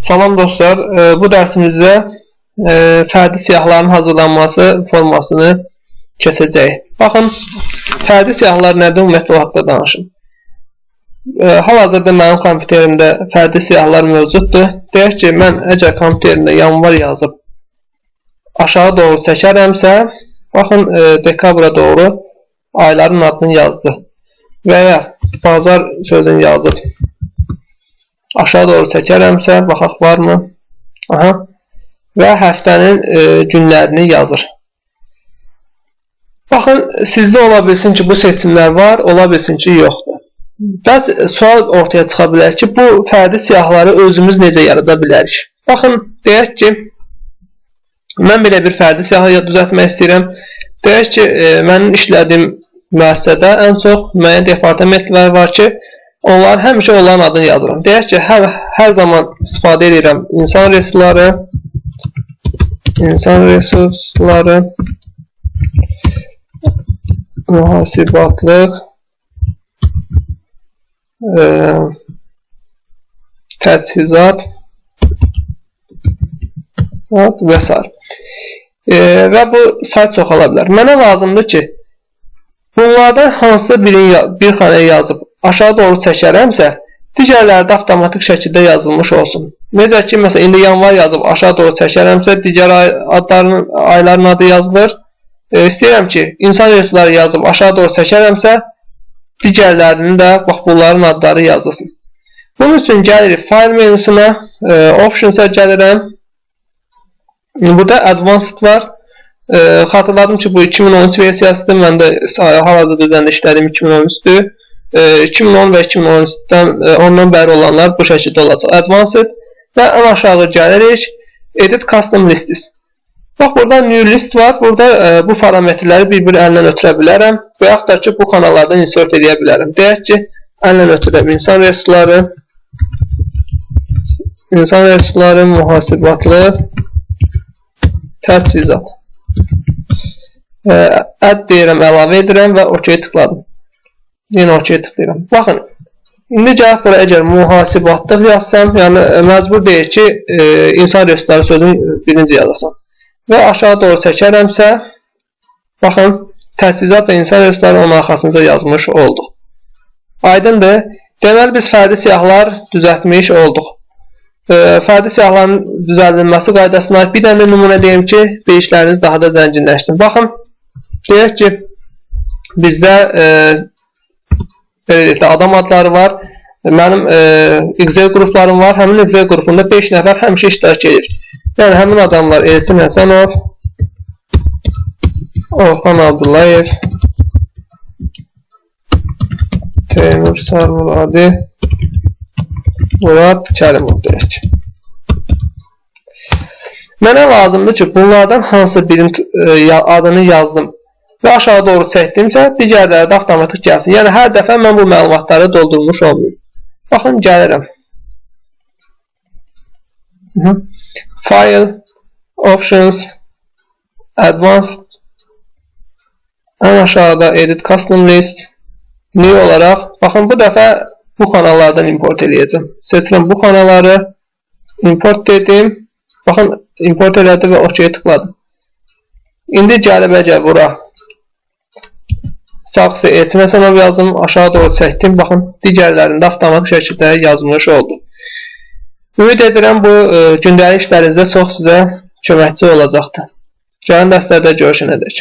Salam dostlar, bu dərsimizdə fərdi siyahıların hazırlanması formasını keçəcəyik. Baxın, fərdi siyahılar nədir? Ümumiyyətlə o haqda danışım. Hal-hazırda mənim kompüterimdə fərdi siyahılar mövcuddur. Deyək ki, mən əgər kompüterimdə yanvar yazıb aşağı doğru çəkərəmsə, baxın, dekabra doğru ayların adını yazdı. Və ya bazar sözünü yazıb aşağı doğru çəkərəmsə, baxaq varmı? Aha. Və həftənin günlərini yazır. Baxın, sizdə ola bilsin ki, bu seçimlər var, ola bilsin ki, yoxdur. Bəs sual ortaya çıxa bilər ki, bu fərdi siyahıları özümüz necə yarada bilərik? Baxın, deyək ki, mən belə bir fərdi siyahı düzəltmək istəyirəm. Deyək ki, mənim işlədiyim müəssisədə ən çox müəyyən departamentlər var ki, onlar həmişə onların adını yazıram. Deyək ki, hər zaman istifadə edirəm insan resursları, mühasibatlıq, təchizat və s. Və bu say çoxala bilər. Mənə lazımdır ki, bunlardan hansısa bir xanaya yazıb aşağı doğru çəkərəmsə, digərləri də avtomatik şəkildə yazılmış olsun. Necə ki, məsələn, indi yanvar yazıb aşağı doğru çəkərəmsə, digər ayların adı yazılır. İstəyirəm ki, insan resursları yazıb aşağı doğru çəkərəmsə, digərlərinin də, bax, bunların adları yazılsın. Bunun üçün gəlirik File menüsünə, Options'a gəlirəm. Burada Advanced var. Xatırladım ki, bu 2013 versiyasıdır. Mən də hal-hazırda düzəndə işlədiyim 2013-dür. 2010 və 2013-dən ondan bəri olanlar bu şəkildə olacaq. Advanced və ən aşağı gəlirik. Edit Custom Lists. Bax, burada New List var. Burada bu parametrləri bir-bir əllə ötürə bilərəm və yaxud da ki, bu xanalardan insert edə bilərəm. Deyək ki, əllə ötürəm. İnsan resursları, mühasibatlı, təchizat. Add deyirəm, əlavə edirəm və OK tıkladım. Yenə OK tıklayıram. Baxın, indi gəlib bura əgər mühasibatlıq yazsam, yəni məcbur deyil ki, insan resursları sözünü birinci yazasan. Və aşağı doğru çəkərəmsə, baxın, təchizat və insan resursları onun arxasınca yazmış olduq. Aydındır. Deməli, biz fərdi siyahılar düzəltmiş olduq. Fərdi siyahıların düzəldilməsi qaydasına aid bir dənə nümunə deyim ki, bilikləriniz daha da zənginləşsin. Baxın, deyək ki, bizdə belə deyək də, adam adları var. Mənim Excel qruplarım var. Həmin Excel qrupunda 5 nəfər həmişə iştirak edir. Yəni, həmin adamlar Elçin Həsənov, Orxan Abdullayev, Teymur Sarmuradi, Murad Kərimov deyək ki. Mənə lazımdır ki, bunlardan hansı birinin adını yazdım və aşağı doğru çəkdimsə, digərləri də avtomatik gəlsin. Yəni, hər dəfə mən bu məlumatları doldurmuş olmayım. Baxın, gəlirəm. File, Options, Advanced, ən aşağıda Edit Custom List, New olaraq, baxın, bu dəfə bu xanalardan import eləyəcəm. Seçirəm bu xanaları, import dedim, baxın, import elədi və OK tıkladım. İndi gəlib əgər bura sağ hissə Elçin Həsənov yazdım, aşağı doğru çəkdim, baxın, digərlərində avtomatik şəkildə yazmış oldu. Ümid edirəm, bu gündəlik işlərinizdə çox sizə köməkçi olacaqdır. Gəlin dərslərdə görüşənədək.